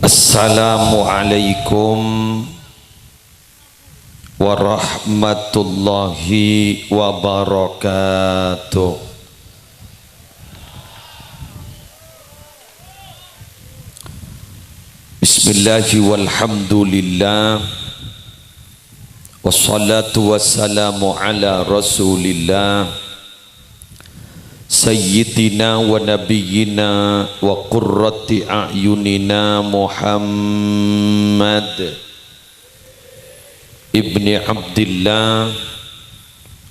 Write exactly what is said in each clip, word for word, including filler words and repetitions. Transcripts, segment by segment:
Assalamualaikum warahmatullahi wabarakatuh. Bismillahi walhamdulillah. Wassalatu wassalamu ala Rasulillah, Sayyidina wa Nabiyyina wa Qurrati A'yunina Muhammad ibni Abdillah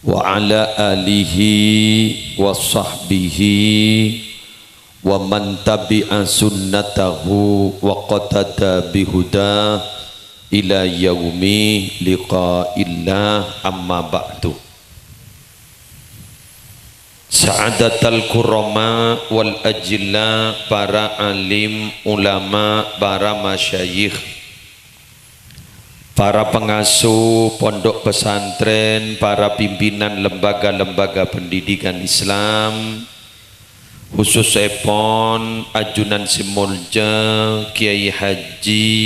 wa ala alihi wa sahbihi wa man tabi'a sunnatahu waqtada bihuda ila yaumi liqa'illah, amma ba'du. Sa'adatal kurama wal ajilla, para alim, ulama, para masyayikh, para pengasuh pondok pesantren, para pimpinan lembaga-lembaga pendidikan Islam, khususèpon ajunan sè molja Kyai Haji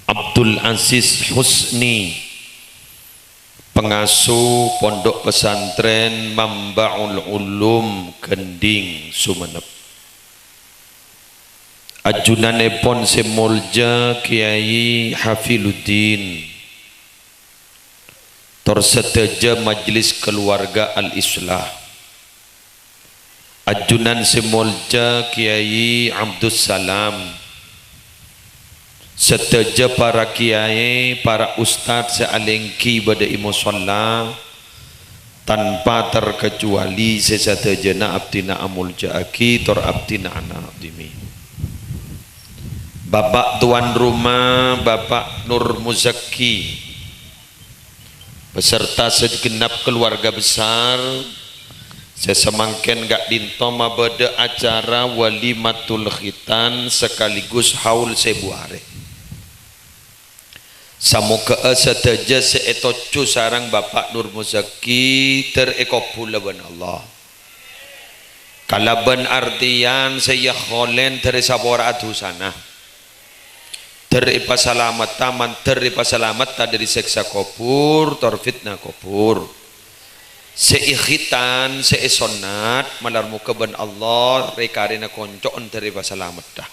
Abdul Aziz Husni, pengasuh pondok pesantren Mambaul Ulum Gending Sumenep. Ajunanèpon sè molja Kyai Hafiluddin, tor sadhâjâ majelis keluarga Al-Islah. Ajunan sè molja Kyai Abdussalam, sadhâjâ para kyai, para ustad sè alèngghi bâdâ è mosolla, tanpa terkecuali sè sadhâjâna abdhina amolja'aghi tor abdhina ana'azimi. Bapak tuan rumah, Bapak Nur Muzakki, beserta segenap keluarga besar, sè samangkèn ka'dinto mabâdâ acara walimatul khitan sekaligus haul sèbu arè. Samoghâ'â sadhâjâ sè ètojjhu sareng Bapak Nur Muzakki dhâr èkobbhula bân Allah. Kalabân artèyan sè èyakholèn dhâr èsapora'a dhusana. Dhâr èpasalametta, mandhâr èpasalametta dhâri sèksa kobhur, tor fitna kobhur. Sè èkhitan, sè èsonnat, malar moghâ bân Allah rè-karèna konco'en dhâr èpasalametta.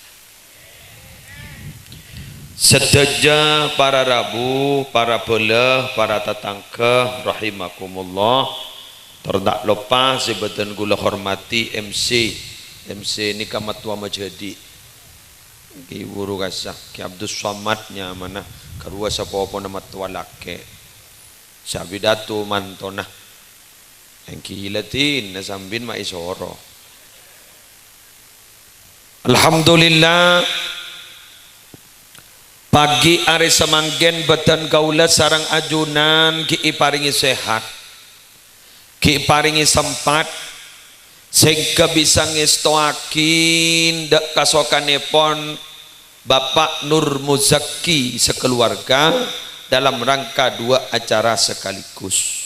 Sadhâjâ para rabu, para bhâlâ, para tatangghâ, rahimakumullah. Tor ta' loppa sè bâdhân kaulâ hormati M C. M C nèka mattowa majhâdi'. Ki Buru Kasa, Ki Abdus Somad nyamana, karowa sapopona mattowa lakè'. Sè apidato mantona. Èngghi ladinna sambin ma' èsoro. Alhamdulillah, pagi arè samangkèn bâdhân kaulâ sareng ajunan ghi' èparèngè sehat, ghi' èparèngè sempat, sèngghâ bisa ngèstowaghi dâ' kasokanèpon Bapak Nur Muzakki sakeluarga dalam rangka dua acara sekaligus.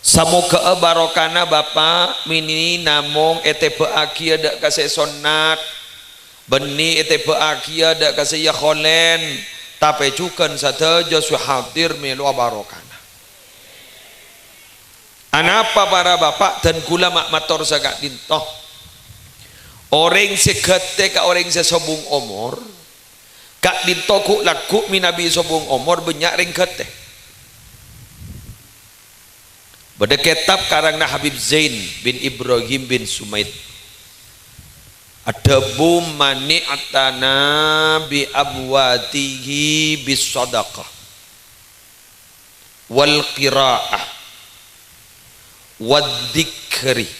Samoghâ'â barokana Bapak mènè namong ètèbâ'âghiyâ dâ' ka sè sonnat, bânnè ètèbâ'âghiyâ dâ' ka sè èyakholèn, tapè jhughân sadhâjâ sè hadir mèlowa barokana. Anapa para bapa' dan kaulâ ma' mator saka'dinto? Orèng sè ghâtè ka orèng sè sobung omor, ka'dinto ghu'-lagghu' mènabi sobung omor bânnya' rèng ghâtè. Bâdâ kètab karangnga Habib Zain bin Ibrahim bin Sumaid. Adhâbu, "Mani'tana bi amwatihi bis shadaqah." Wal qira'ah wad dzikri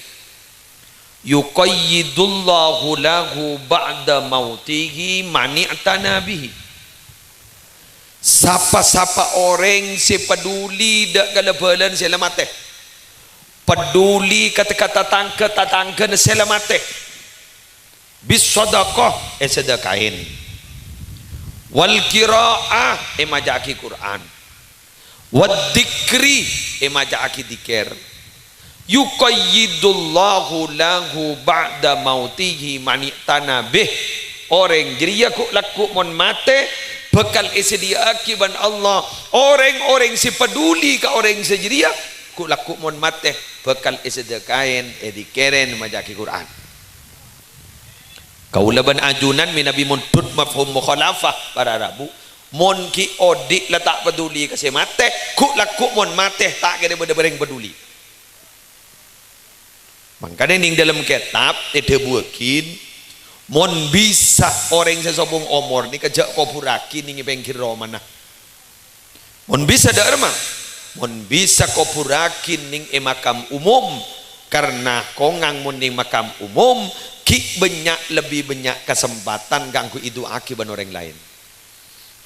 yuqayyidullahu lahu ba'da mautihi mani'tana bihi. Sapa-sapa orèng sè paduli dâ' ka la-bhâlâna sè la matè, paduli ka, ka tatangghâ-tatangghâna sè la matè, bis shadaqah, èsadhâkaè. Wal qira'ah, èmaca'aghi Qur'an. Wad dzikri, èmaca'aghi dzikir. Yuqayyidullahu lahu ba'da mautihi man i'tana bih. Orèng jârèya ghu'-lagghu' mon matè, bhâkal èsadhiyâ'aghi bân Allah. Orèng-orèng sè paduli ka orèng sè jârèya, ghu'-lagghu' mon matè, bhâkal èsadhâkaè, èdhikkèrè, maca'aghi Qur'an. Kaulâ bân ajunan mènabi mondhut mafhum mukhalafah para rabu. Mon ghi' odi' la ta' paduli ka sè matè, ghu'-lagghu' mon matè ta' kèra bâdâ orèng paduli. Mangkana neng dâlem kètab èdhâbuwâghi, mon bisa orèng sè sobung omor nèka jhâ' kobhurraghi neng è pèngghir romana. Mon bisa dâ' remma, mon bisa kobhurraghi neng è makam umum, karna kongang mon neng makam umum ghi' bânnya', lebbi bânnya' kasempatan kaangghuy èdu'aaghi bân orèng laèn.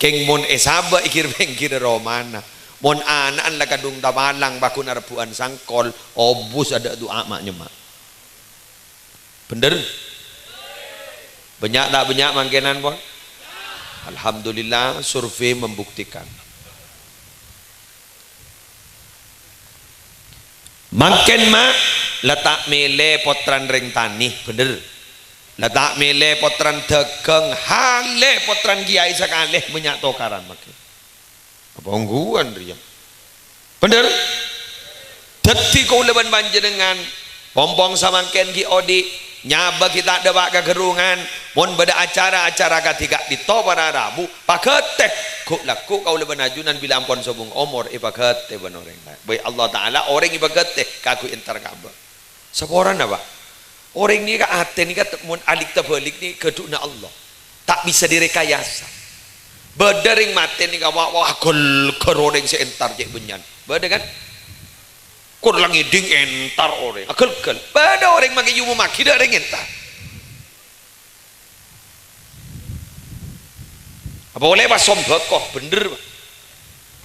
Kèng mon èsabâ' è ghir-pèngghir romana, mon ana'na la kadhung tapalang paghun arebbhu'ân sangkol, obus adâ' du'a ma'-nyemma'. Bhender? Bânnya' ta' bânnya' mangkènan, pon? Alhamdulillah, survei membuktikan. Mangkèn, ma', la ta' mèlè pottrana rèng tanè, bhender. La ta' mèlè pottrana dhâghâng, halè pottrana kèyaè sakalè bânnya' tokaran, mangkèn. Apa ongghuwân rèya? Bhender? Dhâddhi kaulâ bân panjhennengngan, pong-pong samangkèn ghi' odi', nyabâ ghi' ta' dâpa' ka ghârungan, mon bâdâ acara-acara kadhi ka'dinto para rabu, paghâtè, ghu'-lagghu' kaulâ bân ajunan bilâ ampon sobung omor èpaghâtè bân orèng laèn. Bhâi Allah Ta'ala orèng èpaghâtè kaangghuy entar ka abâ'. Saporana, Pa'. Orèng nèka atè nèka te-, mon alik-tabalik nèka ghâdhuwânna Allah. Ta' bisa direkayasa. Bâdâ rèng matè nèka wa-, wa-, ghâl-ghâr orèng sè entar cè' bânnya'an. Bâdâ, kan? Kor la ngèdhing entar orèng, aghâl-ghâl. Bâdâ orèng makè èomommaghi dâ' rèng entar. Apa polè pas sombhâko, bhender, Pa'.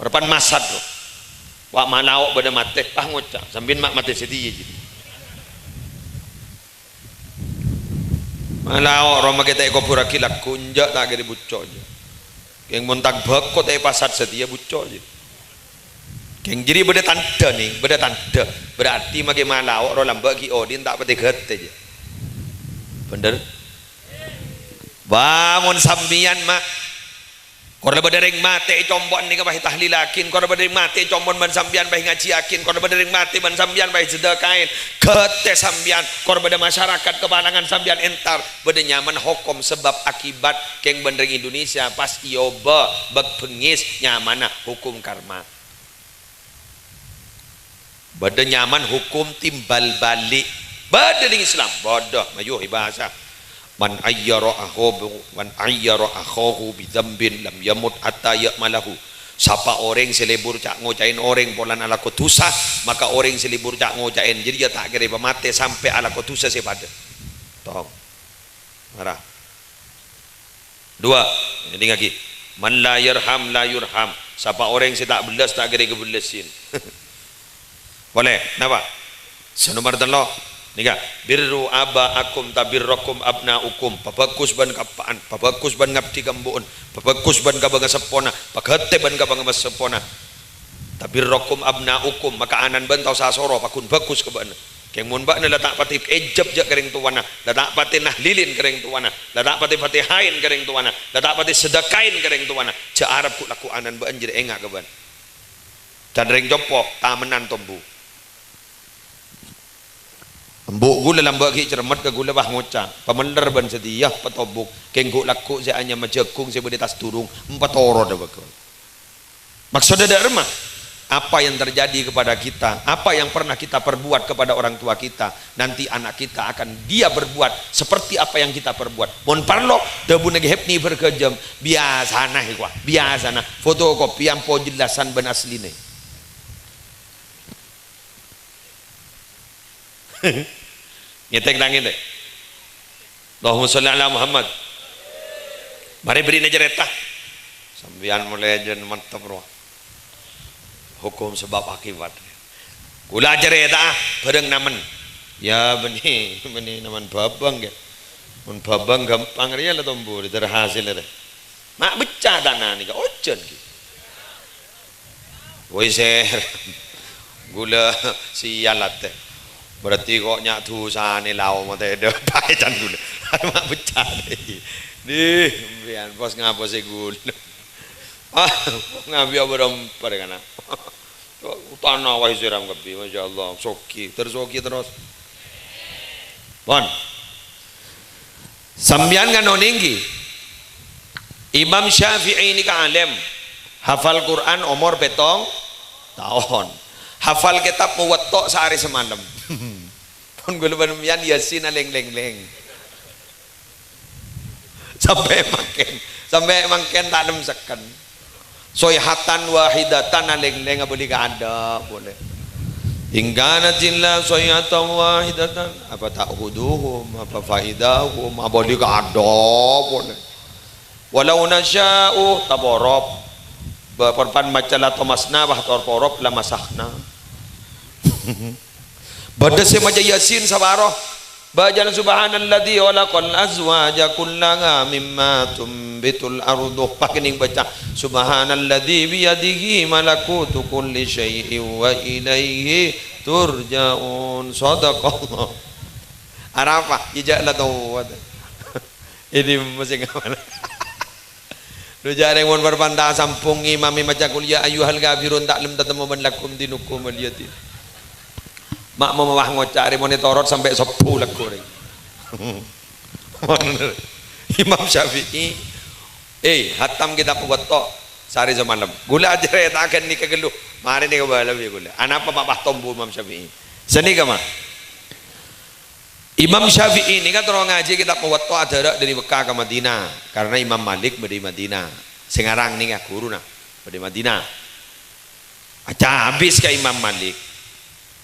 Repan masad, ro. Wa' malao' bâdâ matè, pas ngoca', "Sampèyan ma' matè satèya, jiyâ." Malao' ro makè ta' èkobhurraghi lagghu', enjâ' ta' kèra bucco', jiyâ. Kèng mon tang bhâko ta' èpasad satèya, bucco', jiyâ. Kèng jârèya bâdâ tandhâ, nèng, bâdâ tandhâ. Berarti makè malao' ro lambâ' ghi' odi' ta' patè ghâtè, jiyâ. Bhender? Wah, mon sampèyan, ma', kor la bâdâ rèng matè è compo'na nèka pas ètahlillaghi, kor la bâdâ rèng matè è compo'na bân sampèyan pas èngajhiyaghi, kor la bâdâ rèng matè bân sampèyan pas èsadhâkaè, ghâtè sampèyan, kor bâdâ masyarakat kapalangan sampèyan entar, bâdâ nyamana hokom sebab akibat, kèng bân rèng Indonesia pas èobâ bâk bengngis nyamana hukum karma. Bâdâ nyamana hukum timbal balik. Bâdâ nèng Islam. Bâdâ, mayu èbahasa. "Man ayyara akhahu, man ayyara akhahu bidzambin lam yamut hatta ya'malahu." Sapa orèng sè lebur ca'-ngoca'èn orèng polana alako dhusa, maka orèng sè lebur ca'-ngoca'èn jârèya ta' kèra èpamatè sampè' alako dhusa sè padâ. Tong. Mara. Dua, èdingngaghi. "Man la yarham la yurham." Sapa orèng sè ta' bellas, ta' kèra èkabellasi. Polè, napa? Sè nomer tello'. Nèka, "Birru aba'akum tabirrakum abna'ukum." Pabhâghus bân ka eppa'na, pabhâghus bân ngabdi ka embu'na, pabhâghus bân ka bângaseppona, paghâtè bân ka bângaseppona. "Tabirrakum abna'ukum," maka ana'na bâ'na tao sasoro, paghun bhâghus ka bâ'na. Kèng mon bâ'na la ta' patè èjhâb jhâ' ka rèng towana, la ta' patè nahlilin ka rèng towana, la ta' patè fatèhaèn ka rèng towana, la ta' patè sadhâkaèn ka rèng towana, jhâ' arep ghu'-lagghu' ana'na bâ'na jârèya enga' ka bâ'na. Dân rèng compo', tamennan tombu. Embu' ghulâ lambâ' ghi' cermet ka ghulâ, pas ngoca', "Pameller bân satèya, patobuk, kèng ghu'-lagghu' sè anyama jhâghung sè bâdâ è attas durung, èpatoro dâ' bâghu." Maksudnya dâ' remma, apa yang terjadi kepada kita, apa yang pernah kita perbuat kepada orang tua kita, nanti anak kita akan dia berbuat seperti apa yang kita perbuat. Mon parlo, dhâbuna Kè Hepni Bergajam, biyasana, èkowa, biyasana, fotokopi ampo jellasan bân asline. Ngètèk ta' ngètèk? Allahumma sholli ala Muhammad. Marè bherri'na carèta. Sampèyan molaè jân mantep, ro. Hukum sebab akibat. Ghulâ carèta'a bhâreng namen. Ya, bânnè, bânnè namen bhâbâng, ya. Mon bhâbâng ghâmpang rèya la tombu, terhasil rè. Ma' beccè tana nèka, ojhân ghi. Woi, sèr. Ghulâ sial atè. Berarti kok nya' dusane lao mate dhepae can ghulâ. Arep ma' beccane. Dih, sampèyan pos ngaposè ghulâ. Ah, ngabi apa romper kana. Tana wae siram kabbhi, masyaallah. Sogi, terus sogi terus. Pon. Sampèyan kan onèng ghi. Imam Syafi'i nèka alim, hafal Quran omor pèttong taon. Hafal kitab Muwatta saarè samalem. Pon ghulâ bân sampèyan Yasin alèng-lèng-lèng. Sampè' mangkèn, sampè' mangkèn ta' nemsekken. Sayhatan wahidatan alèng-lèng abâli ka adâ' polè. In kanat illa sayhatan wahidatan, apa ta'khuduhum, apa faidahum, abâli ka adâ' polè. Walau nasya'u, taporop. Ba-, porpan maca la tamasna, bah, tor porop, la masahna. Bâdâ sè maca Yasin saparo. Bâjâna, "Subhanalladzi khalaqal azwaja kullaha mimma tumbitul ardu." Pakènèng baca, "Subhanalladzi biyadihi malakutu kulli syai'in wa ilaihi turja'un." Shadaqallah. Arapa? Ija la tawat. Ini mesti ngamal. Lu jârèng mon parpanta sampong ngimami maca qul ya ayyuhal kafirun, ta' lem tatemmo bân lakum dinukum waliyadin. Ma' mawah ngoca' rè mon ètorot sampè' sobbhu lagghu rè. Imam Syafi'i, eh, hatam kitab Muwatta saarè samalem. Ghulâ acarèta'aghi nèka ghâllu. Marè nèka bâlâ bi' ghulâ. Anapa ma' pas tombu Imam Syafi'i? Sanèka, Ma'. Imam Syafi'i nèka terro ngajhi kitab Muwatta adhârâ dâri Mekkah ka Madinah, karena Imam Malik bâdâ è Madinah. Sè ngarang nèka ghuruna bâdâ è Madinah. Acabis ka Imam Malik.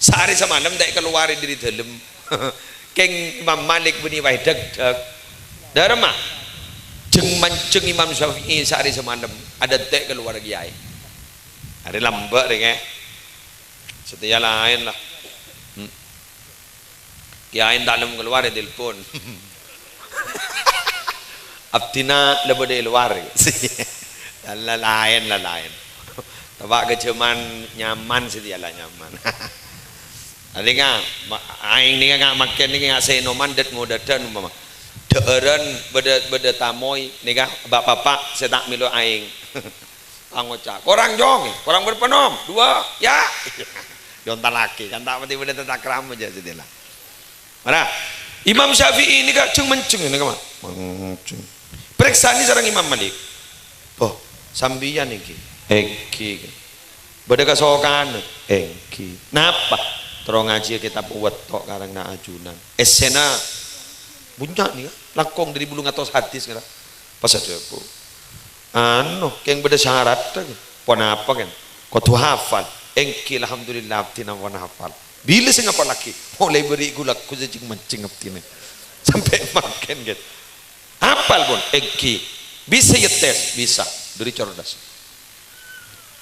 Saarè samalem ta' èkalowar dâri dâlem. Kèng Imam Malik bânnè wae dhâk-dhâk. Dâremma? Jheng-manjheng Imam Syafi'i saarè samalem, adântè' kalowar kèyaè. Arè lambâ' rè, kè. Satèya laèn, la. Hmm. Kèyaè ta' lem kalowar, ètelpon. Abdhina la bâdâ è lowar. La laèn, la laèn. Taba' ka jhâman nyaman satèya la nyaman. Arèya, ma-, aèng nèka nga' mangkèn nèka nga' sè ènoman dât-ngodâdhân umpama. Dhâ'ârân bâdâ, bâdâ tamoy nèka, "Bapa'-bapa', sè ta' mèlo aèng." Pangoca', "Korang jhung, korang berapa nom? Dua, ya." Èontallaghi, kan ta' patè bâdâ tatakrama jâ' satèya la. Mara, Imam Syafi'i nèka jheng-manjheng nèka, Ma'. Manjheng. Parèksanè sareng Imam Malik. "Boh, sampèyan èngghi?" "Èngghi." "Bâdâ kasokan?" "Èngghi." "Napa?" "Terro ngajhiyâ kitab Muwatta karèngnga ajunan." Essèna bânnya' nèka, langkong dâri bâllung atos hadis nèka. Pas adhâbu. Anu, kèng bâdâ syarat, ponapa, kèng? Kodhu hafal. Èngghi, alhamdulillah, abdhina pon hafal. Bilâ sè ngapallaghi? Molaè bâri' ghu-lagghu sè jheng-manjheng abdhina. Sampè' mangkèn, kèng. Hafal, pon? Èngghi. Bisa nyetes? Bisa. Dâri cerdas.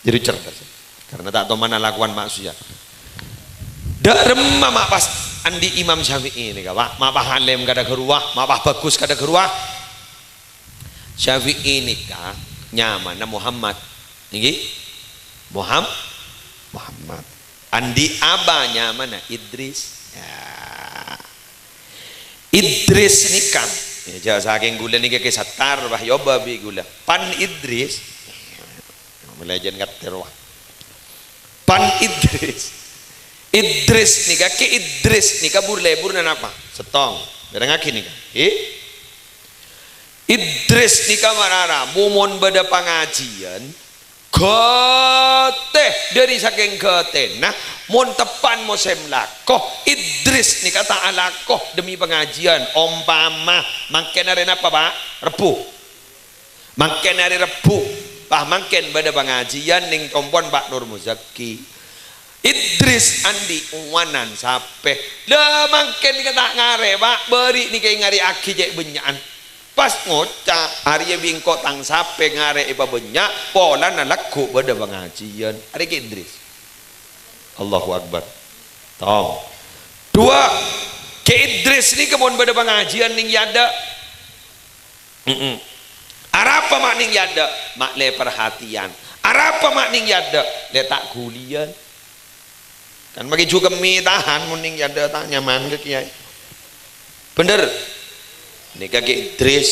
Dâri cerdas. Karena ta' toman alakowan maksiat. Dâremma ma' pas andi' Imam Syafi'i nèka, Pak. Ma' pas alim kadhâ' ghâruwa, ma' pas bhâghus kadhâ' ghâruwa. Syafi'i nèka nyamana Muhammad. Èngghi? Muham-, Muhammad. Andi' abâ nyamana Idris. Ya. Idris nèka, ya, jhâ' sakèng ghulâ nèka Kè Sattar, wah, èobâ bi' ghulâ. Pan Idris. Molaè jhân ngatèr, wah. Pan Idris. Idris nèka, Kè Idris nèka bur-lebur napa? Sèttong. Dârengngaghi nèka. Hi? Idris nèka marara, bu mon bâdâ pangajiyân, ghâtè, dâri sakèng ghâtèna, mon teppan mosèm lako, Idris nèka ta' alako demi pangajiyân. Ompama, mangkèn arè napa, Pak? Rebbhu. Mangkèn arè Rebbhu, pas mangkèn bâdâ pangajiyân nèng compo'na Pak Nur Muzaki. Idris andi' owanan sapè. La mangkèn nèka ta' ngarè, Pak, bâri' nèka èngarè'aghi cè' bânnya'an. Pas ngoca', "Arèya bi' engko' tang sapè ngarè' èpabânnya', polana lagghu' bâdâ pangajiyân." Arèya Kè Idris. Allahu Akbar. Tong. Dua, Kè Idris nèka mon bâdâ pangajiyân nèng è adâ'. Mm-mm. Arapa ma' nèng è adâ'? Ma' lè parhatèyan. Arapa ma' nèng è adâ'? Lè ta' ghuliyân. Kan makè jhukemmi tahan, mon nèng yâ dâteng nyaman ka kèyaè. Bhender. Nèka Kè Idris.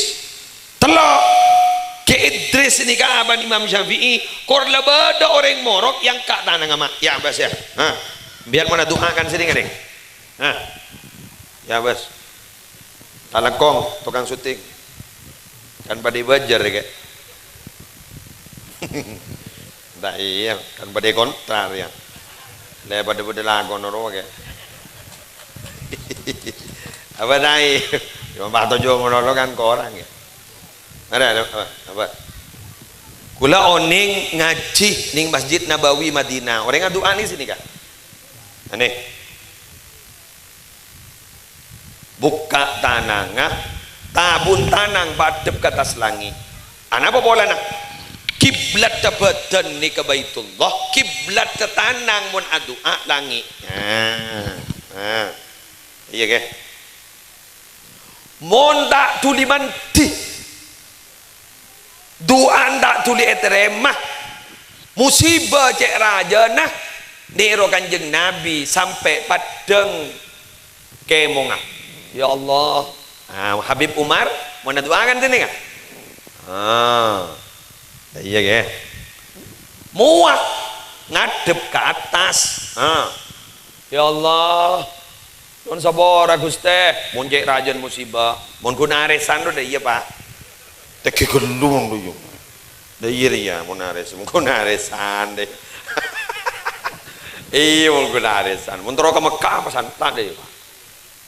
Tello'. Kè Idris nèka abâna Imam Syafi'i, kor la bâdâ orèng morok yang ka tanangnga, Ma'. Yâ, bâs, yâ. Hah. Biar mana du'a kan sini, neng. Hah. Yâ, bâs. Talangkong, tokang syuting. Kan padâ bâjâr, yâ, Kè? Entah iyâ, kan padâ kontrar, yâ. Lè padâ-padâ lakon ro, Kè. Apa taè? Cuma Pak Tojo malolo kan korang, yâ. Ada, ada, apa? Apa? Kula onèng ngajhi nèng Masjid Nabawi Madinah. Orèng adu'a nèng sini, Kak? Anè. Bukka' tanangnga, tabun tanang paddhep ka attas langngè'. Anapa polana? Kiblatta bhâdhân nèka Baitullah, kiblatta tanang mon adu'a langngè'. Nah, nah. Iyâ, Kè. Mon ta' dhuli mandhi, du'ana ta' dhuli ètarèma, musiba cè' rajâna, nèro Kanjeng Nabi sampè' paddhâng kèmongnga. Ya Allah. Ah, Habib Umar, mon adu'a kan sini, kan? Ah. Iyâ, Kè. Mowa ngadhep ka attas. Ah. Ya Allah. Nuwun sapora, Ghustè. Mon cè' rajâna musiba, mon ghun arèsan, dâ' iyâ, Pa'. Tèghâ ghâllu, mon dâ' iyâ. Dâ' iyâ rèya, mon arès-, mon ghun arèsan, dâ'. Iyâ, mon ghun arèsan. Mon terro ka Mekkah, apa santa', dâ' iyâ, Pa'.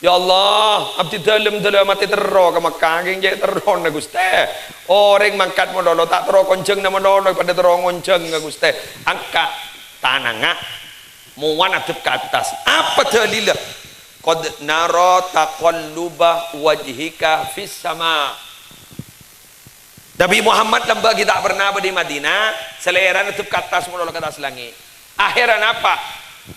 Ya Allah, abdhi dhâlem-dhâlem matè terro ka Mekkah, kèng cè' terrona, Ghustè. Orèng mangkat malolo, ta' terro konjhângnga malolo, padâ terro ngonjhângnga, Ghustè. Angka' tanangnga, mowa ngadhep ka attas. Apa dalilla? "Qad nara taqalluba wajhika fis sama." Nabi Muhammad lambâ' ghi' ta' pernah bâdâ è Madinah, salèrana ngadhep ka attas, malolo ka attas langngè'. Akhèrra napa?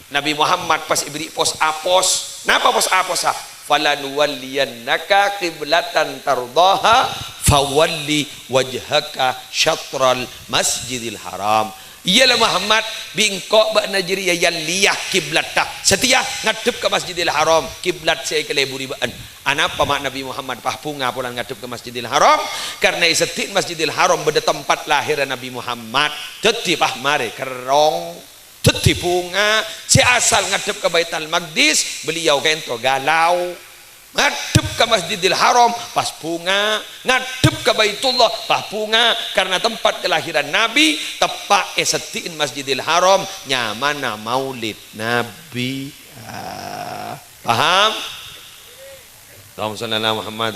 Nabi Muhammad pas èberri' pos-apos. Napa pos-apossa? "Falanuwalliyannaka qiblatan tardhaha, fawalli wajhaka syatral Masjidil Haram." Iyâ la Muhammad, bi' engko' bâ'na jârèya yâ lèya kiblatta. Satèya ngadhep ka Masjidil Haram, kiblat sè èkaleburi bâ'na. Anapa ma' Nabi Muhammad pas bhunga polana ngadhep ka Masjidil Haram? Karna è seddhi'na Masjidil Haram bâdâ tempat lahèrra Nabi Muhammad. Dhâddhi pas marè kerrong. Dhâddhi bhunga. Sè asal ngadhep ka Baitul Maqdis, beliau kento galau. Ngadhep ka Masjidil Haram, pas bhunga. Ngadhep ka Baitullah, pas bhunga. Karna tempat kelahiran Nabi, teppa' è seddhi'na Masjidil Haram, nyamana Maulid Nabi. Ah, paham? Allahumma shalli ala Muhammad.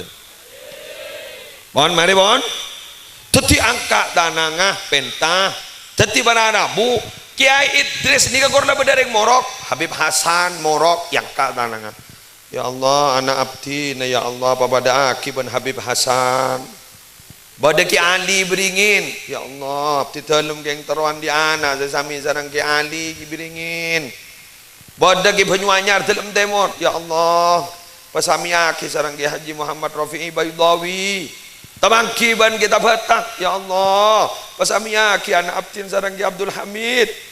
Pon, marè, pon. Dhâddhi angka' tanangnga penta. Dhâddhi para rabu, Kèyaè Idris nèka kor la bâdâ rèng morok. Habib Hasan morok, èangka' tanangnga. "Ya Allah, ana' abdhina, ya Allah, papadâ'aghi bân Habib Hasan." Bâdâ Kè Ali bâringèn. "Ya Allah, abdhi dhâlem kèng terro andi' ana' sè samè sareng Kè Ali bâringèn." Bâdâ Kè Banyuanyar dhâlem tèmor. "Ya Allah, pasamèyaghi sareng Kè Haji Muhammad Rafi'i Baidawi." Tamangghi bân Kè Tabata. "Ya Allah, pasamèyaghi ana' abdhina sareng Kè Abdul Hamid."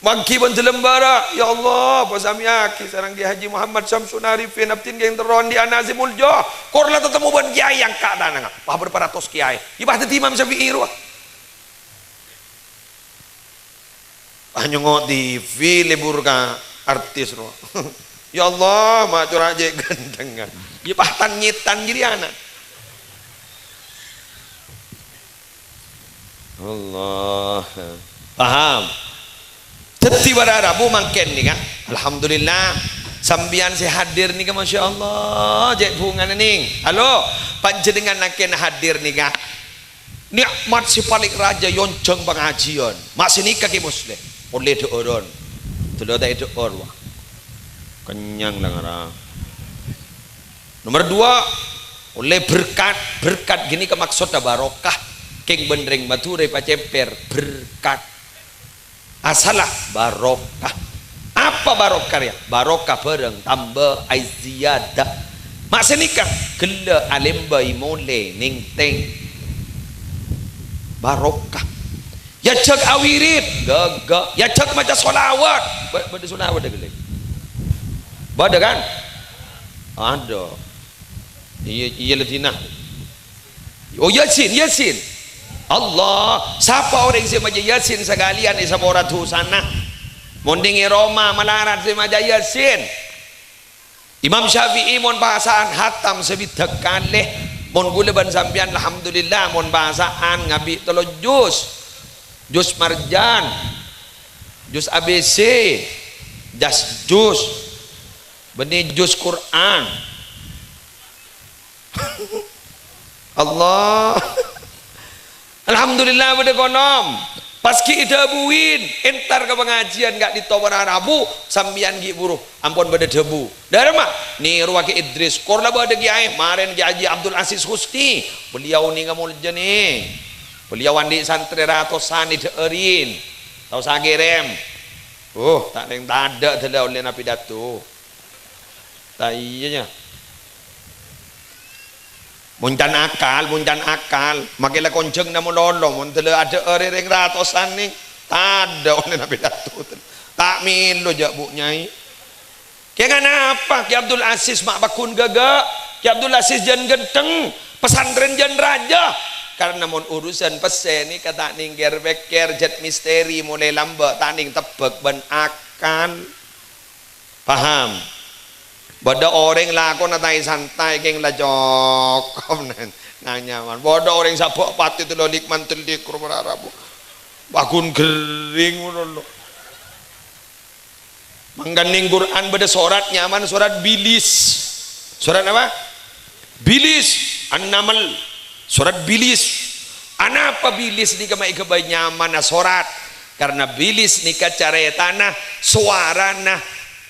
Mangghi bân dhâlem bârâ'. "Ya Allah, pasamèyaghi sareng Kè Haji Muhammad Samsul Arifin, abdhina kèng terro andi' ana' sè molja. Kor la tatemmo bân kèyaè èangka' tanangnga." Wah, bârâmpa ratos kèyaè. Iyâ, pas dhâddhi Imam Syafi'i rowa. Ah, nyongngo' T V, lebur ka artis rowa. "Ya Allah, ma' cora' cè' ghântengnga." Iyâ, pas tan-ngètan jârèya ana'. Allah. Paham? Dhâddhi para rabu mangkèn nèka. Alhamdulillah. Sampèyan sè hadir nèka, Masya Allah, cè' bhungana nèng. Halo, panjhennengngan mangkèn hadir nèka. Nikmat sè palèng rajâ èyonjhâng pangajiyân. Ma' sè nèka Kè Musleh. Ollè dhâ'ârân. Dâlâ ta' èdhâ'âr, wah. Kennyang la ngara. Nomer dua, ollè berkat. Berkat ghânèka maksodda barokah. Kèng bân rèng Madhurâ èpacèmpèr berkat. Asalla barokah. Apa barokah rèya? Barokah bhârâng tamba, ay ziyada. Ma' sè nèka ghellâ' alèmbâi molè nèngtèng. Barokah. Èajhâk awirid, ghâghâ. Èajhâk maca sholawat. Bâ-, bâdâ sholawat ghellâ'. Bâdâ, kan? Adâ. Iyâ, iyâ, la dinah. Oh, Yasin, Yasin. Allah, sapa orèng sè maca Yasin sakalèyan èsapora dhusana? Mon nèng è roma malarat sè maca Yasin. Imam Syafi'i mon pasa'an hatam sabidhâk kalè. Mon kaulâ bân sampèyan, alhamdulillah, mon pasa'an ngabi' tello juz. Juz Marjan, juz A B C, jas juz, bânnè juz Qur'an. Allah. Alhamdulillah, bâdâ konom. Pas ghi' èdhâbuwin, entar ka pangajiân ka'dinto para rabu, sampèyan ghi' buru, ampon bâdâ dhâbu. Dârâmma, nèrowaghi Idris, kor la bâdâ kèyaè, marèn Kèyaè Haji Abdul Aziz Husni. Beliau nèka molja nè. Beliau andi' santrè ratosan èdhâ'ârin. Tao sakèrèm. Oh, ta' nèng tadâ' dâlâ ollèna pidato. Ta' iyâ, nya. Mon can akal, mon can akal, makè la konjhângnga malolo, mon dâlâ adâ'â rèrèng ratosan nèng, tadâ' ollèna pidato. Ta' mèlo jâ', Bu' Nyai. Kèng anapa Kè Abdul Aziz ma' pagghun ghâghâ? Kè Abdul Aziz jân ghântheng, pesantren jân rajâ. Karna mon urusan pèssè nèka ta' nèng kèr-pèkkèr, jhât misteri molaè lambâ', ta' nèng tebbhâk bân akal. Paham? Bâdâ orèng lakona taè-santaè, kèng la cokop, nèng, nyaman. Bâdâ orèng sabâ' patè tello lik mantel dik, ro-, ro-, ro-, pagghun ghering ngono, lo. Mangkana nèng Qur'an bâdâ sorat nyaman sorat bilis. Sorat apa? Bilis, An-Naml. Sorat bilis. Anapa bilis nèka ma' èghâbây nyamana sorat? Karna bilis nèka carètana, sowarana,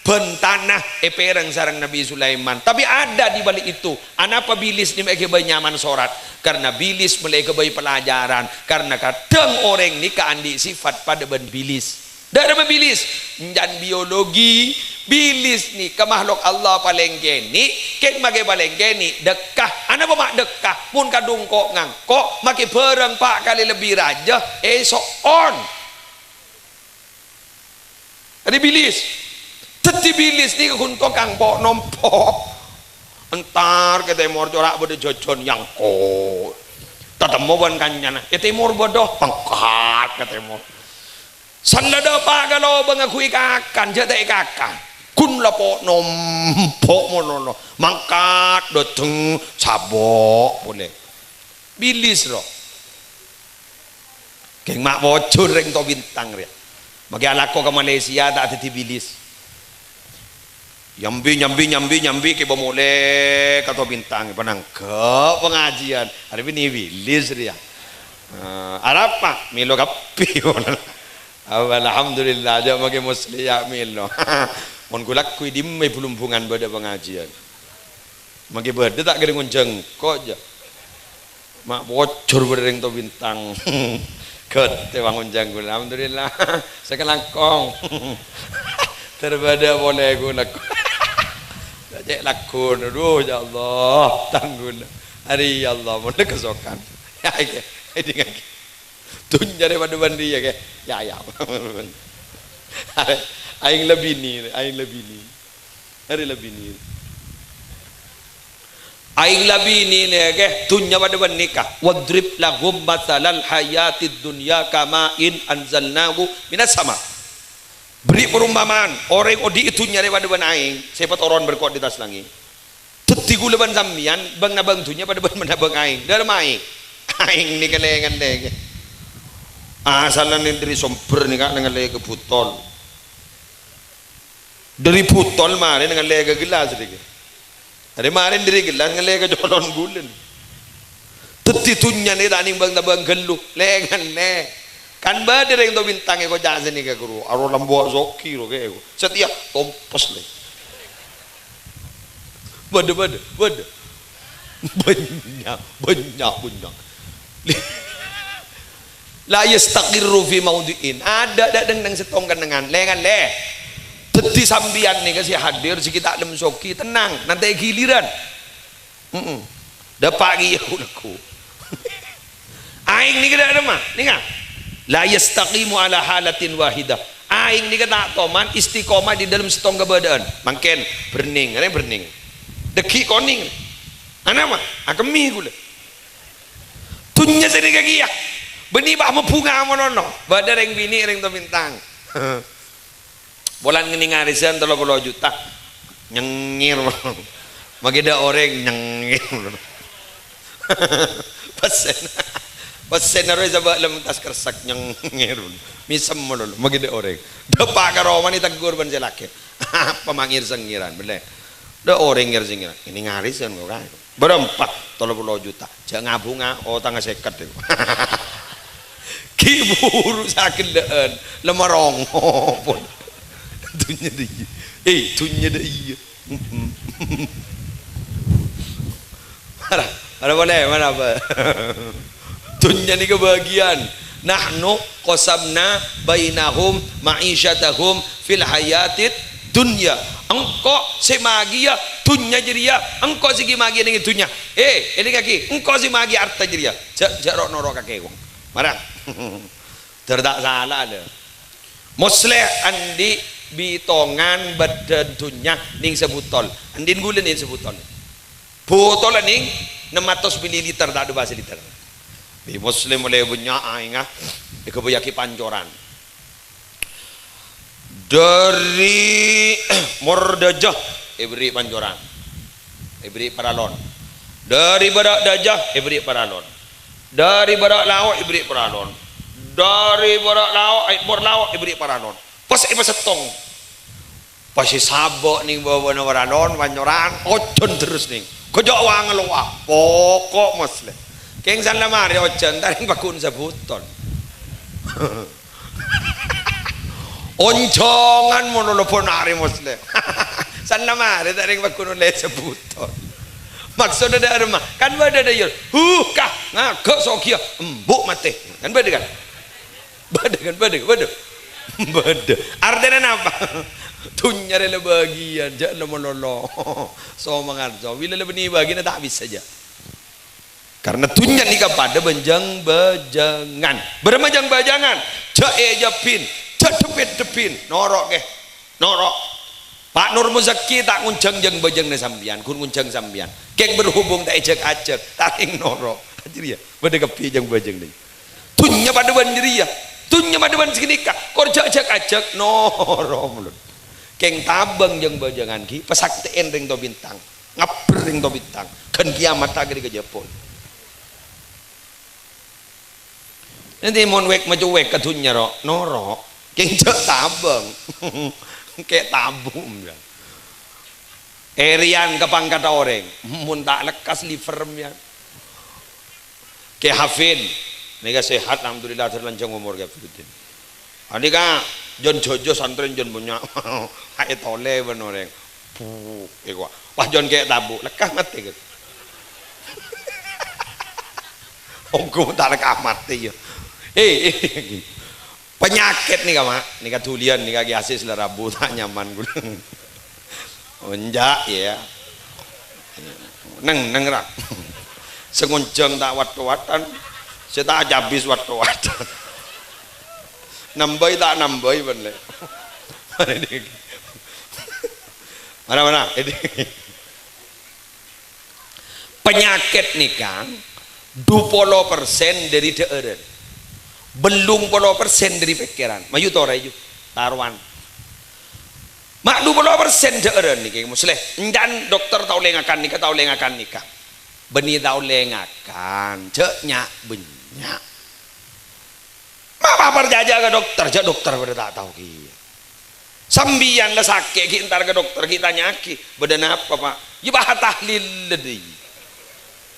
bhântana èpèrèng sareng Nabbhi Sulaiman. Tapè ada di balik itu. Anapa bilis nèka èghâbây nyamana sorat? Karna bilis molaè èghâbây pelajaran. Karna kadhâng orèng nèka andi' sifat padâ bân bilis. Dârâmma bilis, can biologi, bilis nèka makhluk Allah palèng kènè', kèng makè palèng kènè', dâkka. Anapa ma' dâkka? Mon kadhung ko'-ngangko', makè bhârâng pa' kalè lebbi rajâ, èso'on. Arè bilis. Dhâddhi bilis nèka ghun tokang po'-nompo'. Entar ka tèmor cora' bâdâ jhâjhân nyangko'. Tatemmo bân kancana, è tèmor bâdâ, mangkat ka tèmor. Sanda dâpa' ka lobângnga ghuwi kakan, jhâ' ta' èkakan. Ghun la po'-nompo' monono. Mangkat, dâteng, sabâ' polè. Bilis, ro. Kèng ma' pojhur rèng To Bintang rèya. Makè alako ka Malaysia ta' dhâddhi bilis. Nyambi, nyambi, nyambi, nyambi, kèbâ molè ka To Bintang, panangghâ' pangajiân. Arè binè bilis rèya. Eh, arapa? Mèlo kabbhi. Alhamdulillah, jhâ' makè musliya mèlo. Mon ghulâ ghuwi dimma è Blumbungan bâdâ pangajiân. Makè bâdâ ta' ghârèng onjhâng ko' jhâ'. Ma' pojhur bâreng To Bintang. Ghâtè bângonjhâng ghulâ. Alhamdulillah. Sakalangkong. Ter bâdâ polè ghulâ. Cè' lagghu, aduh, ya Allah, tang ghulâ. Arè, ya Allah, mon kasokan. Ya, iki, iki, iki. Dhunnya rè padâ bân rèya, kè. Ya, ya. Aèng la binè, aèng la binè. Arè la binè. Aèng la binè nèka, dhunnya padâ bân nèka. "Wadrib lahum matsalal hayatid dunya kama'in anzalnahu minas sama." Bherri' parompamaan, orèng odi'i dhunnya rè padâ bân aèng, sè èpatoron bârâ' ko' di attas langngè'. Dhâddhi ghulâ bân sampèyan, bâng-nabâng dhunnya padâ bân-nabâng aèng. Dâlem aèng. Aèng nèka lèngan nèka. Asalla nèng dâri sombher nèka nèng lèngan ka butol. Dâri butol marè ngallè ka gellas rèya. Arè marè dâri gellas ngallè ka colon ghulâ. Dhâddhi dhunnya nè ta' nèng bâng-tabâng ghâllu, lè-ngallè. Kan bâdâ rèng To Bintang èkoca' sanèka, ghuru. Aro lambuwâ' soghi ro kèya. Satèya tompes lè. Bâdâ, bâdâ, bâdâ. Bânnya', bânnya', bânnya'. La yastaqirru fi maudhi'in. Adâ' dâ' dhâng-dhâng sèttong kennengngan. Lè-ngallè. Dhâddhi sampèyan nèka sè hadir, sè ghi' ta' lem soghi, tennang, nantè giliran. Heeh. Dâpa' ghi' lagghu. Aèng nèka dâ' remma, nèka. La yastaqimu ala halatin wahidah. Aèng nèka ta' toman istiqomah di dalam sèttong kabâdâ'ân. Mangkèn bhârnèng, rè bhârnèng. Dhâggi' konèng. Anapa? Akemmè ghulâ. Dhunnya sanèka kèya. Bânnè bâ' mabhunga malolo. Bâdâ rèng binè', rèng to bintang. Polana ngènè arèsan tello polo juta. Nyengngèr. Maghi dâ' orèng nyengngèr. Pèssèna. Pèssèna rowa sabâ' lem tas kersak nyengngèr. Mèsem malolo. Maghi dâ' orèng. Dâpa' ka romana ètegghur bân sè lakè'. Apa ma' ngèr-sengngèran, bellè. Dâ' orèng ngèr-sengngèran. Ngènè arèsan kok, Ka'. Bârâmpa? Tello polo juta. Jhâ' ngabhunga, otangnga sèket, èko. Ghi' buru sagellâ'ân, la marongo pon. Dhunnya dhâggi'. Eh, dhunnya dhâggi'. Mara, mara polè, mara apa? Dhunnya nèka bâgiyân. Nahnu qasamna bainahum ma'isyatahum fil hayatid dunya. Engko' sè magiyâ dhunnya jârèya, engko' sè ghi' magiyâ neng dhunnya. Eh, èlingngaghi, engko' sè magiyâ arta jârèya. Jhâ', jhâ' ro'-noro' ka kèwong. Mara. Dâr ta' sala, lho. Mosleh andi' bitongan bâddhân dhunnya neng sabutol. Andi'na ghulâ neng sabutol. Butolla neng ennem atos mililiter, ta' dâpa' saliter. Bi' Muslim olle bânnya' aèngnga, èghâbâyyaghi pancoran. Dâri Mordajah èberri' pancoran, èberri' paralon. Dâri Bârâ' Dajah èberri' paralon. Dâri Bârâ' Lao' èberri' paralon. Dâri Bârâ' Lao', eh, Mor Lao' èberri' paralon. Pas èpasèttong. Pas èsabâ' neng bâbâna paralon, pancoran, ojhân terros neng. Ghâjâ' wa-ngallowa, poko' Muslim. Kèng san la marè ojhân, ta' rèng pagghun sabutol. Onjhângan malolo bân arè Muslim. San la marè ta' rèng pagghun olle sabutol. Maksodda dâ'remma, kan bâdâ dâ' iyâ. Huh, kah, ngaghâ' sogiyâ, embu' matè. Kan bâdâ, kan? Bâdâ, kan? Bâdâ, bâdâ. Bâdâ. Artèna napa? Dhunnya rè la bâgiyân, jhâ' la malolo. So mangarso. Bilâ la bânnè bâgiyânna ta' bisa, jhâ'. Karna dhunnya nèka padâ bân jâng-bâjângan. Bârâmma jâng-bâjângan? Jhâ' èjhâbbhin, jhâ' dhep-èdhebbhin. Noro', kè. Noro'. Pa' Nur Muzakki ta' ngonjhâng jâng-bâjângnga sampèyan, ghun ngonjhâng sampèyan. Kèng berhubung ta' èjhâk-ajhâk, ta' rèng noro'. Jârèya, bâdâ kabbhi jâng-bâjâng nèng. Dhunnya padâ bân jârèya. Dhunnya padâ bân saghânèka. Kor jhâk-jhâk ajhâk, noro' malolo. Kèng tabâng jâng-bâjângan ghi' pasaktè'èn rèng to bintang. Ngabbher rèng to bintang. Ghân kèyamat ta' kèra kajhâpon. Nanti mon wèk-macuwèk ka dhunnya ro', noro'. Kèng jhâ' tabâng. Kè' tabu', mbiyan. Èrèyan ka pangkatta orèng. Mon ta' lekkas liver, mbiyan. Kè Hafid, nèka sehat, alhamdulillah, dâr lanjhâng omor, Kè Hafiduddin. Anèka, jân jhâjâ santrè jân bânnya'. Ètolè bân orèng. Puh, èkowa. Wah, jân kè' tabu', lekkas matè, Kè. Ongghu ta' lekkas matè, yâ. Eh, eh. Panyakèt nèka, Ma'. Nèka dhuliyân, nèka Kè Asis la rabu, ta' nyaman ghulâ. Enjâ', yâ. Neng, neng, ra. Sè ngonjhâng ta' wat-owatan, sè ta' ajhâbis wat-owatan. Nambâi ta' nambâi, bân, lè. Mana, mana? Panyakèt nèka dupolo persen dâri dhâ'ârân. Bellung polo persen dâri pèkkèran. Mayu torè, yu. Tarowan. Ma' dupolo persen dhâ'ârân nèka, Musleh. Enjân dokter tao lèngakan nèka, tao lèngakan nèka. Bânnè tao lèngakan, jhâ' nya'-bânnya'. Ma' parcajâ ka dokter, jhâ' dokter padâ ta' tao kèya. Sampèyan la sakè' ghi' entar ka dokter, ghi' tanya'aghi, "Bâdâ napa, Pa'?" "Yâ, patah liled, iyâ."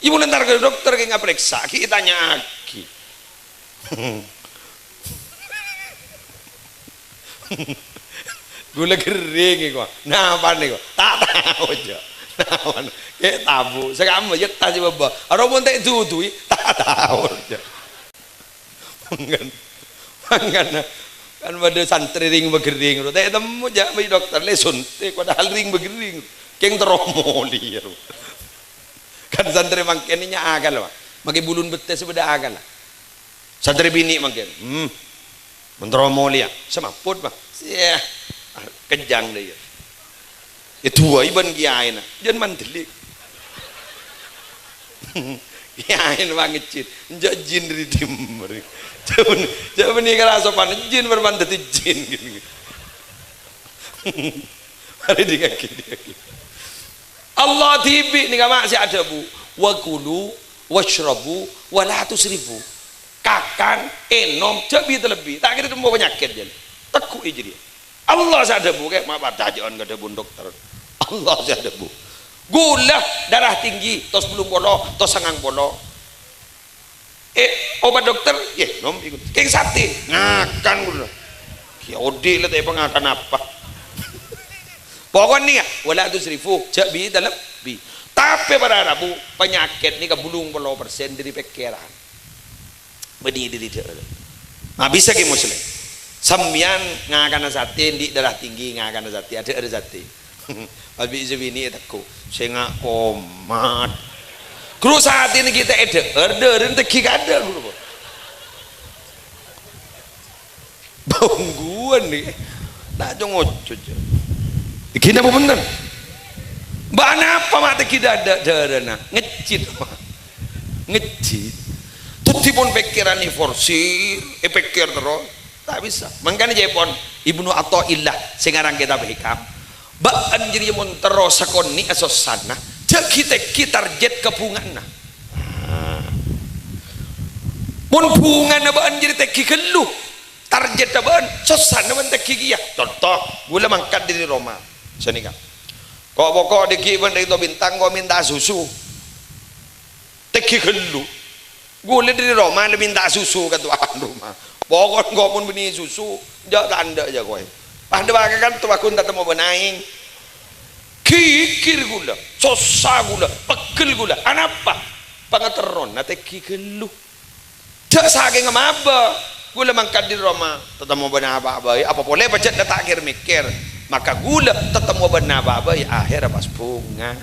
"Yâ, mon entar ka dokter, ghi' ngaparèksa, ghi' tanya'aghi." Ghulâ ghering, èkowa. "Napa nèko?" "Ta' tao, jhâ'." "Napa nè-, kè' tabu'?" "Sakamma, yâ, tas è bâbâ." "Aro mon ta' èdudui?" "Ta' tao, jhâ'." Mangkana, mangkana, kan bâdâ santrè rèng-maghering, ta' ètemmo, jhâ', bi' dokter, lè suntik, padahal rèng-maghering. Kèng terro molè, yâ, ro. Kan santrè mangkèn nya' akal, Pa'. Makè bulun bettès bâdâ akal, la. Santrè binè' mangkèn. Hmm. Mentoro molèya. Sè mampot, Bang. Yah. Ah, kejjhâng dhâ' iyâ. Èdu'aè bân kiyaèna. Jân mandhâli. Kiyaèna pangèjjin. Enjâ' jin dâri dimma. Jhâ' bân-, jhâ' bânnè kala sopan. Jin bârâmpan dhâddhi jin. Marè dhingaghi, dhingaghi. Allah dhibi' nèka, ma', sè adhâbu, "Wa kulu wasyrabu wa la tusrifu." Kakan, ènom, jhâ' bi-, lebbi. Ta' kèra temmo panyakèt, jân. Tegghu'i jârèya. Allah sè adhâbu, kè, ma' parcajâ'ân ka dhâbuna dokter. Allah sè adhâbu. Ghulâ darah tinggi, tos bâllung polo, tos sangang polo. Eh, obat dokter, yè, nom iku. Kèng satè, ngakan ghulâ. Yâ, odi' la ta' èpangakan apa. Pokokna, yâ, wa la tusrifu, jhâ' bi-, talebbi. Tapè para rabu, panyakèt nèka bâllung polo persen dâri pèkkèran. Bânnè dâri dhâ'âr. Nah, bisa ghi Muslim. Sampèyan ngakana satè, andi' darah tinggi ngakana satè, adhâ'âr satè. Pas bi' sè binè' ètegghu', "Sènga' komat." Ghuru satèna ghi' ta' èdhâ'âr, dhâ'ârân tegghi' kaadâ', ghuru. Bângguwân nèka. Ta' co-ngoco, jâ. Tegghi' napa bhunten? Bâ'na apa ma' tegghi' dâ-, dâ-, dhâ'ârânna? Ngejjit, ma'. Ngejjit. Dhâddhi pon pèkkèran èforsir, èpèkkèr terros. Ta' bisa. Mangkana ca'èpon Ibnu Athaillah sè ngarang kètab Hikam, "Bâ'na jârèya mon terro sakonè'a sossana, jhâ' ghi'-tegghi' target ka bhungana." Nah. Mon bhungana bâ'na jârèya tegghi' ghâllu, target bâ'na sossana bân tegghi' kèya. Conto, ghulâ mangkat dâri roma. Sanèka. Ko'-poko' dhâggi' bân Ridho Bintang, ko' mènta susu. Tegghi' ghâllu. Ghulâ dâri roma la mènta susu ka towan roma. Pokok engko' mon bânnè susu, jhâ' ta' endâ' jâ koè. Pas dâpa' ka kanto pagghun tatemmo bân aèng. Ghighir ghulâ, sossa ghulâ, pegghel ghulâ. Anapa? Pangaterrona tegghi' ghâllu. Jhâ' sakènga mabâ. Ghulâ mangkat dâri roma, tatemmo bân apa'a bhâi. Apa polè pajhât ta' kèr-mèkkèr. Maka ghulâ tatemmo bân apa'a bhâi, ahèrra pas bhunga.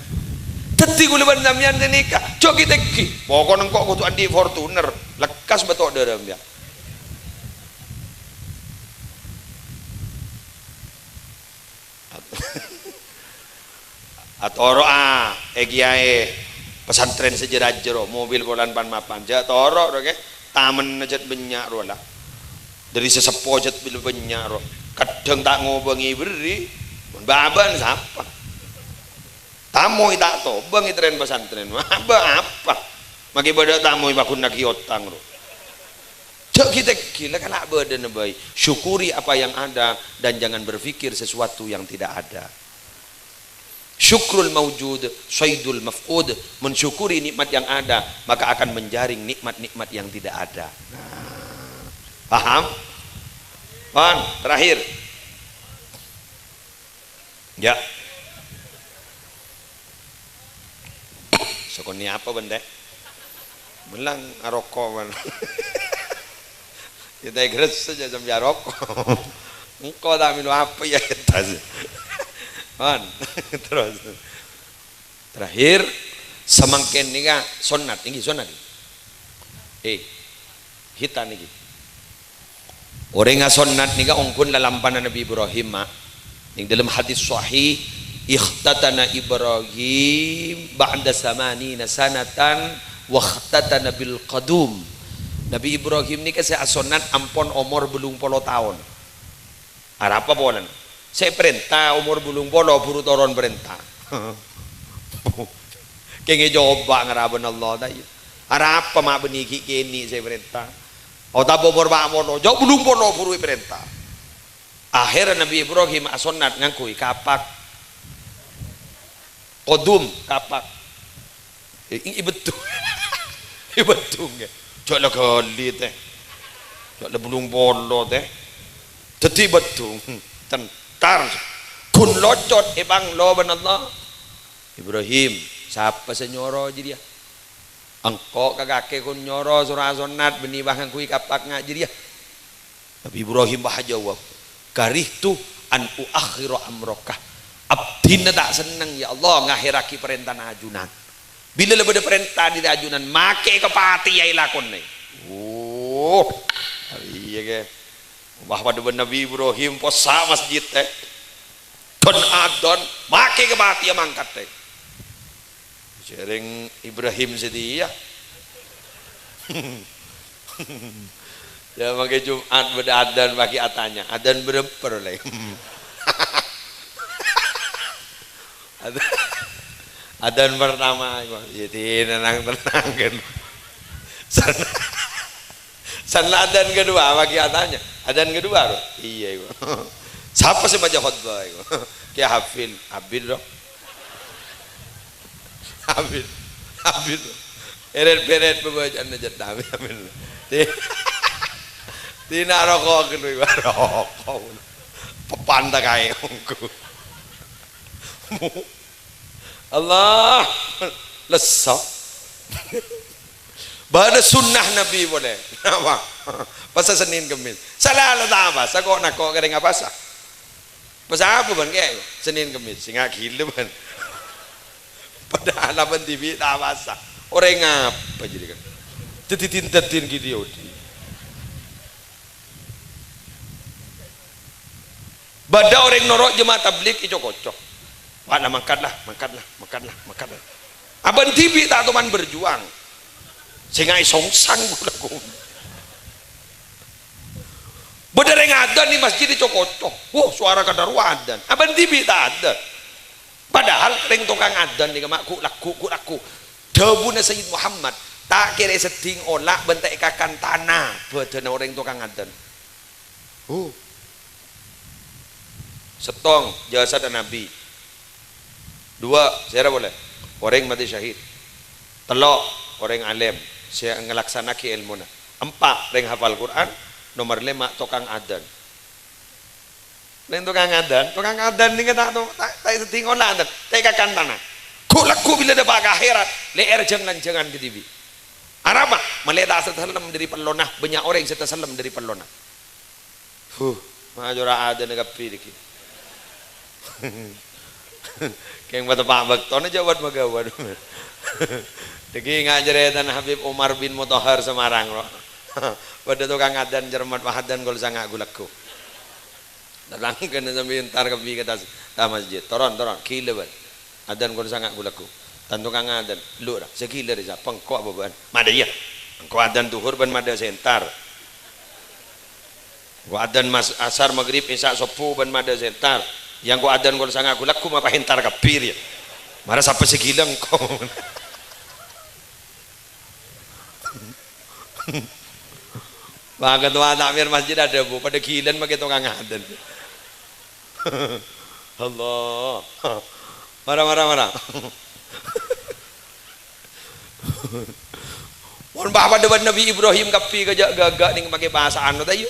Dhâddhi ghulâ bân sampèyan sanèka, jhâ' ghi'-tegghi'. Pokokna engko' kodhu andi' Fortuner, lekkas bâto' dhârâmma. Atoro'a, è kiyaè pesantren sè jârâ-jârâ, mobil polana pan-mapan. Jhâ' toro' ro, kè. Tamenna jhât bânnya' ro la. Dâri sè seppo jhât bânnya' ro. Kadhâng ta' ngobângè bherri'. Mon bâbâna sapa? Tamoy ta' tobâng ètrèn pesantren. Bâ apa? Makè bâdâ tamoy paghunnaghi otang ro. Jhâ' ghi'-tegghi', la kala' bâdâna bhâi. Syukuri apa yang ada dan jangan berpikir sesuatu yang tidak ada. Syukrul maujud, saidul mafqud. Mensyukuri nikmat yang ada, maka akan menjaring nikmat-nikmat yang tidak ada. Nah, paham? Pan, terakhir. Ya. Sakonè' apa, Bân, tè? Mèlang aroko', Bân. Ya, tè gres saja sambil aroko'. Engko' ta' mèlo apa, ya, tas. Bân. Terus. Terakhir, samangkèn nèka sonnat, ngghi sonnat. Eh, hitan nèka. Orèng asonnat nèka ongghun lalampana Nabbhi Ibrahim, ma'. Neng dâlem hadis sahih, "Ikhtatana Ibrahim ba'da samanina sanatan wa ikhtatana bil qadum." Nabbhi Ibrahim nèka sè asonnat ampon omor bâllung polo taon. Arapa polana? Sè parènta omor bâllung polo buru toron parènta. Kèng ècoba ngarabân Allah, ta' iyâ? Arapa ma' bânnè ghi' kènè' sè parènta? Otabâ omor pa' polo, jhâ' bâllung polo buru èparènta. Akhèrra Nabbhi Ibrahim asonnat ngangghuy kapak. Qadum, kapak. Eh, i-, èbhâddhung. Èbhâddhung, ya. Jhâ' la ghâli, tè. Jhâ' la bâllung polo, tè. Dhâddhi èbhâddhung. Centar. Ghun locot èpanglo bân Allah. "Ibrahim, sapa sè nyoro jârèya?" "Engko', kakè ghun nyoro soro asonnat bânnè pas ngangghuy kapak nga' jârèya." Nabbhi Ibrahim pas ajâwâb, "Karihtu an uakhkhira amraka." Abdhina ta' senneng, ya Allah, ngakhèrraghi parèntana ajunan. Bilâ la bâdâ parènta dâri ajunan, makè kapatèya èlakonè. Oh. Oh, iyâ, ghi. Wah, padâ bân Nabbhi Ibrahim, possa' masjid, tè. Dhân adân, makè ka patèya mangkat, tè. Jhâreng Ibrahim satèya. Yâ, mangkè Jum'at bâdâ adân, makè atanya, "Adân bârâmpa, Lè'?" Adân, adân pertama, iku. Yâ, tenang, tenang, kan. Sanna', sanna' adân kedua, apa ki atanya? Adân kedua, bro? Iyâ, iku. Sapa sè maca khotbah, iku? Kè Hafil. Abit, bro. Abit. Abit. Eret-beret pembacaan aja, abit, abit. Ti-, tina roko' kenu, iku. Roko'. Pepanta kaè ongghu. Allah, lesso. Bâdâ sunnah Nabbhi polè. Napa? Pasa Senin Kemis. Sala la ta' pasa, ko'-nako' kèrèng apasa. Pasa apa bân kèya? Senin Kemis. Sènga' ghilâ bân. Padahal abân dhibi' ta' pasa. Orèng apa jârèya kan? Dhâddhi din-dhâddhin gitu yâ, odi. Bâdâ orèng noro' jemaah tablig èco-koco. "Wah, la mangkat la, mangkat la, mangkat la, mangkat la." Abân dhibi' ta' toman berjuang. Sènga' èsongsang ghulâ ghun. Bâdâ rèng adân è masjid èco-koco. Wah, sowara kadhâ rowa adân. Abân dhibi' ta' adân. Padahal rèng tokang adân nèka ma' ghu'-lagghu', ghu'-lagghu'. Dhâbuna Sayyid Muhammad, "Ta' kèra èseddhing ola' bân ta' èkakan tana bâdâna orèng tokang adân." Huh. Sèttong, jasadda Nabbhi. Duwâ', sèra polè? Orèng matè syahid. Tello', orèng alèm sè ngalaksanaaghi èlmona. Empa', rèng hafal Qur'an. Nomer lèma', tokang adân. Rèng tokang adân, tokang adân nèka ta', ta', ta' èseddhing ola' adân, ta' èkakan tana. Ghu'-lagghu' bilâ dâpa' ka akhèrat, lè'èr jâng-lanjhângan kadhibi'. Arapa? Mellè ta' tasellem dâri pellona, bânnya' orèng sè tasellem dâri pellona. Huh, ma' jhârâ adân kabbhi dhâggi'. Kèng pateppa' bâktona jhâ' wat-maghâwât. Dhâggi' nga' carètana Habib Umar bin Mutahhar Semarang, ro. Bâdâ tokang adân cermet, wah, adân kol sanga' ghu'-lagghu'. Tatangghâna sambi entar kabbhi ka attas, ka masjid. "Toron, toron, ghilâ bân. Adân kol sanga' ghu'-lagghu'." Tan tokang adân, "Lu, ra, sè ghilâ rèya sapa? Engko' apa bân?" "Madâ, iyâ. Engko' adân dhuhur bân madâ sè entar. Engko' adân mas-, asar, maghrib, isya, sobbhu bân madâ sè entar. Iyâ, engko' adân kol sanga' ghu'-lagghu' ma' pas entar kabbhi rèya. Mara sapa sè ghilâ engko'?" Wah, ketua takmir masjid adhâbu, "Padâ ghilâ makè tokang adân." Allah. Mara, mara, mara. Mon bâ-, padâ bân Nabbhi Ibrahim kabbhi ka jhâ' ghâghâ nèng makè pasa'an, ta' iyâ?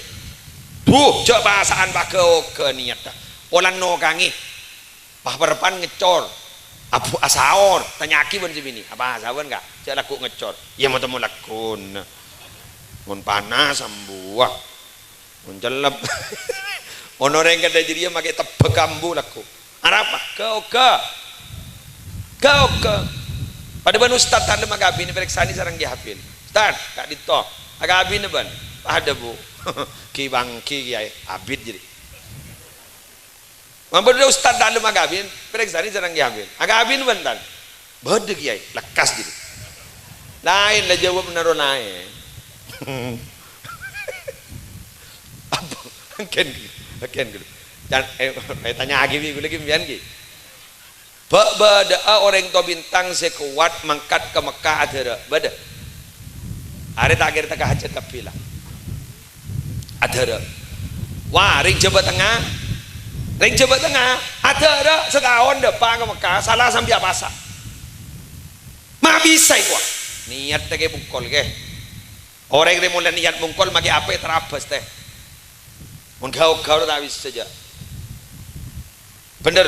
Duh, jhâ' pasa'an, pagghâ-oghâ niyatta. Polana nokangè. Pas parebbhân ngeccor. Abu asaor, tanya'aghi bân sè binè', "Apa sabbhân, Ka'? Jhâ' lagghu' ngeccor." "Iyâ, mo-, temmo lagghuna. Mon panas, ambuwâ. Mon cellep." Ono rèng kadhâ' jârèya makè tebbhâk ambu lagghu'. Arapa? Ghâ-oghâ. Ghâ-oghâ. Padâ bân ustad dhâlem akabin, èparèksanè sareng Kè Hafil. "Ustad, ka'dinto. Akabin, bân?" "Padâ, Bu." "Ghi-bângghi, Kèyaè." Abit jârèya. Mon bâdâ ustad dhâlem akabin, parèksanè sareng Kè Hafil. "Akabin bân, Tan?" "Bâdâ, Kèyaè." Lekkas jârèya. Laèn la jâwâb noro' laèn. Apa? Angkèn, angkèn ghâllu. Can, eh, eh, tanya'aghi bi' ghulâ ghi' sampèyan ghi. Bâ-, bâdâ'â orèng to bintang sè kowat mangkat ka Mekkah adhârâ'. Bâdâ. Arè ta' kèra tekka hajhât kabbhi la. Adhârâ'. Wah, rèng Jhâbâ Tengnga. Rèng Jhâbâ Tengnga adhârâ' sataon dâpa' ka Mekkah, sala sambi apasa. Ma' bisa èkowa. Niyat tekka bungkol, kè. Orèng rè molaè niyat bungkol makè apè tarabâs, tè. Mon ghâo-ghâo ta' bisa, jâ. Bhender.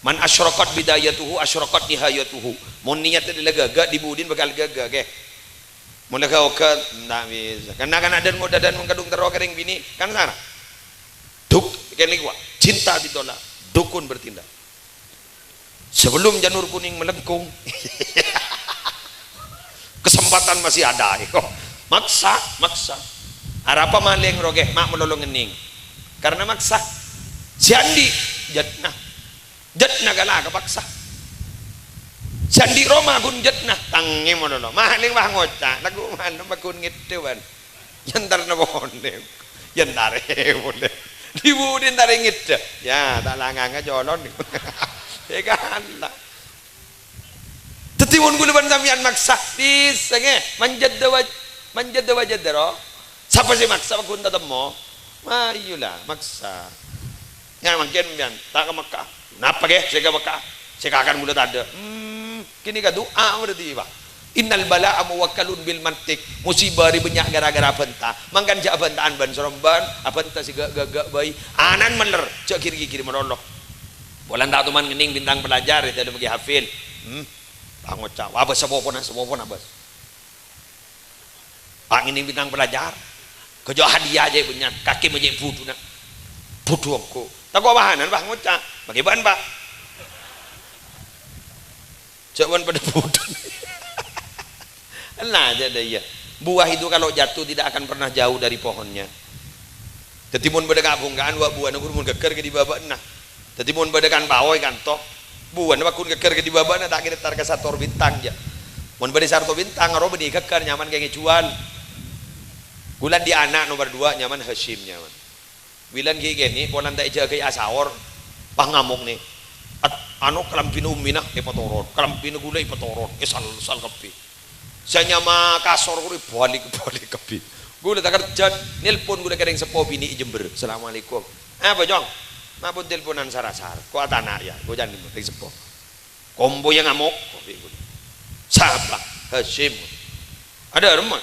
"Man asyraqat bidayatuhu, asyraqat nihayatuhu." Mon niyat la ghâgâ, di-budina bhâkal ghâgâ, kè. Mon la ghâo-ghâo, ta' bisa. Karna kan adân ngodâdân mon kadhung terro ka rèng binè', kan sara. Duk, kènè' kowa, cinta ditolak, dukun bertindak. Sebelum janur kuning melengkung, kesempatan masih ada. Maksa, maksa. Arapa malèng rowa ghi, ma' malolo ngennèng. Karena maksa. Sè andi', jhâtna. Jhâtna kala kapaksa. Sè andi' roma ghun jhâtna, tangè malolo. Malèng wah ngoca', lagghu' malem ghun ngèdhâ, bân. Yâ entarna polè. Yâ entarè polè. Dhi-budhi entarè ngèdhâ. Yâ, ta' langanga colon. Sè kala. Dhâddhi, mon kaulâ bân sampèyan maksa, bisa, ngghi. Man jadda wa-, man jadda wajada, ro. Sapa sè maksa, pagghun tatemmo. Mayu la, maksa. Yâ, mangkèn sampèyan, ta' ka Mekkah. Napa, ghi, sè ka Mekkah? Sè kakan kaulâ tadâ'. Hmm, kènè' ka du'a berarti, Pak. Innal bala'a muwakkalun bil mantiq. Musibâ rè bânnya' ghârâ-ghârâ abhânta. Mangkana jhâ' abhânta'an bân-sarombân, abhânta sè ghâ'-ghâ'-ghâ' bhâi. Ana'na mèller, jhâ' ghir-ghigir malolo. Polana ta' toman ngennèng bintang pelajar, è dâlem ghi hafil. Hmm. Pangoca', "Wah, bâs sapopona, sapopona, bâs." Pak ngennèng bintang pelajar. Kèjhâ' hadiah jhâ' bânnya', kakè ma' jhâ' budhuna. Budhu ongghu. Tako' bahanan, Pak, ngoca'. Bâghi bân, Pak. Jhâ' bân padâ budhu. Nah, jadi iya. Buah itu kalau jatuh tidak akan pernah jauh dari pohonnya. Dhâddhi mon bâdâ ka'-bhungka'an, wa' buwâna ghun mon ghâggâr kèdhi bâbâna. Dhâddhi mon bâdâ kan paoy kanto, buwâna pagghun ghâggâr kèdhi bâbâna, ta' kèra èntar ka Sator Bintang, jâ. Mon bâdâ Sator Bintang, aro bânnè ghâggâr nyaman kèngèng juwâl. Ghulâ andi' ana' nomer dua nyaman Hasyim nyaman. Bilân ghi' kènè', polana ta' èjâgâi asaor, pas ngamok nè. At-, anu, kalambhina ummina èpatoron, kalambhina ghulâ èpatoron, èsal-sal kabbhi. Sè nyama kasor ghulâ bâli'-bâli' kabbhi. Ghulâ ta' kerjhân, nelpon ghulâ ka rèng seppo binè' è Jember. "Assalamualaikum." "Apa, Cong?" "Ma' pon telponan sar-asar. Ko' atana', yâ." Ko' jân rèng seppo. Kompoyya ngamok. Sapa? Hasyim. Adâ' remma.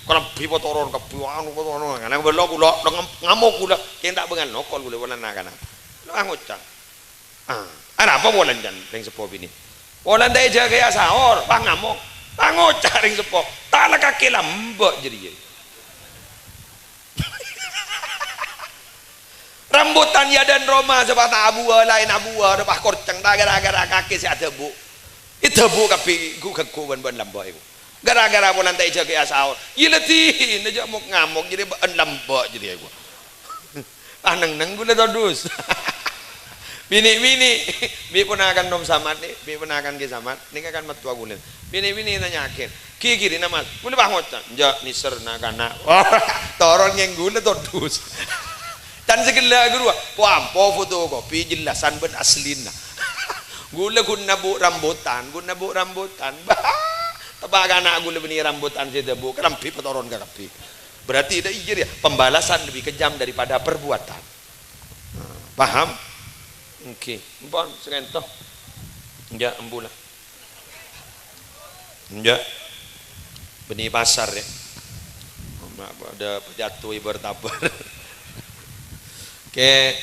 Kalambhi patoron kabbhi, anu, patoron. Nang bâlâ ghulâ, ngam-, ngamok ghulâ. Kèng ta' bângal nokol ghulâ, polana kana. Lo angoca'. Ah, arapa polana jân rèng seppo binè'? Polana ta' èjâgâi asaor, pas ngamok. Pas ngoca' rèng seppo, "Ta' la kakè lambâ' jârèya." Rambutan è adâ'na roma sè pas ta' abuwâ, laèn abuwâ, pas korcèng, ta' ghârâ-ghârâ kakè sè adhâbu'. Èdhâbu' kabbhi ghu-, ghu-, bân-bân lambâ' èko. Ghârâ-ghârâ polana ta' èjâgâi asaor. Yâ la dinah jâ' mok-ngamok, jârèya bâ'na lambâ' jârèya èko. Aneng-neng ghulâ todus. Binè'-binè', bi' ponakan Nom Samad nè, bi' ponakan Kè Samad, nèka kan mattowa ghulâ. Binè'-binè' nanya'aghi, "Ghi-, ghirina, Mas?" Ghulâ pas ngoca', "Enjâ', nèser na'-kana'." Toron ngèng ghulâ todus. Can sè ghellâ' ghâruwa, po-ampo fotokopi jellasan bân aslina. Ghulâ ghun nabu' rambutan, ghun nabu' rambutan. Bah, teppa' ka ana' ghulâ bânnè rambutan sè dhâbu', kalambhi patoron kakabbhi. Berarti dâ' iyâ rèya, pembalasan lebih kejam daripada perbuatan. Nah, paham? Èngghi. Ampon, sakènto. Enjâ', ambu la. Enjâ'. Bânnè pasar, yâ. Ma' padâ pajâto è bâr-tabâr. Kè,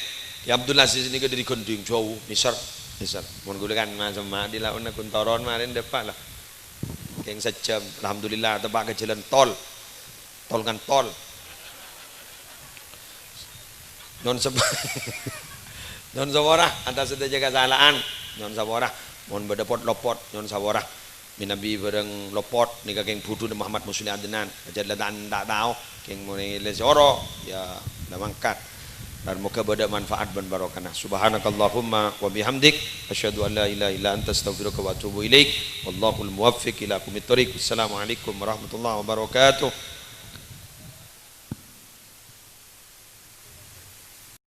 Kè Abdul Aziz nèka dâri Gending, jhâu, nèser, nèser. Mon ghulâ kan ma-, semma' dâri laonna ghun toron marèn dâpa' la. Kèng sajjhâm. Alhamdulillah, teppa' ka jhâlân tol. Tol kan tol. Nyo'on sep-, nyo'on sapora atas sadhâjâ kasala'an. Nyo'on sapora. Mon bâdâ pot-lopot, nyo'on sapora. Mènabi bhârâng lopot, nèka kèng budhuna Muhammad Musleh Adnan. Ajâ la ta', ta' tao, kèng mon èlè soro, yâ la mangkat. Dan moghâ bâdâ manfaat bân barokahna. Subhanakallahumma wa bihamdik, asyhadu an la ilaha illa anta, astaghfiruka wa atubu ilaik. Wallahul muwaffiq ila aqwamit thoriq. Wassalamualaikum warahmatullahi wabarakatuh.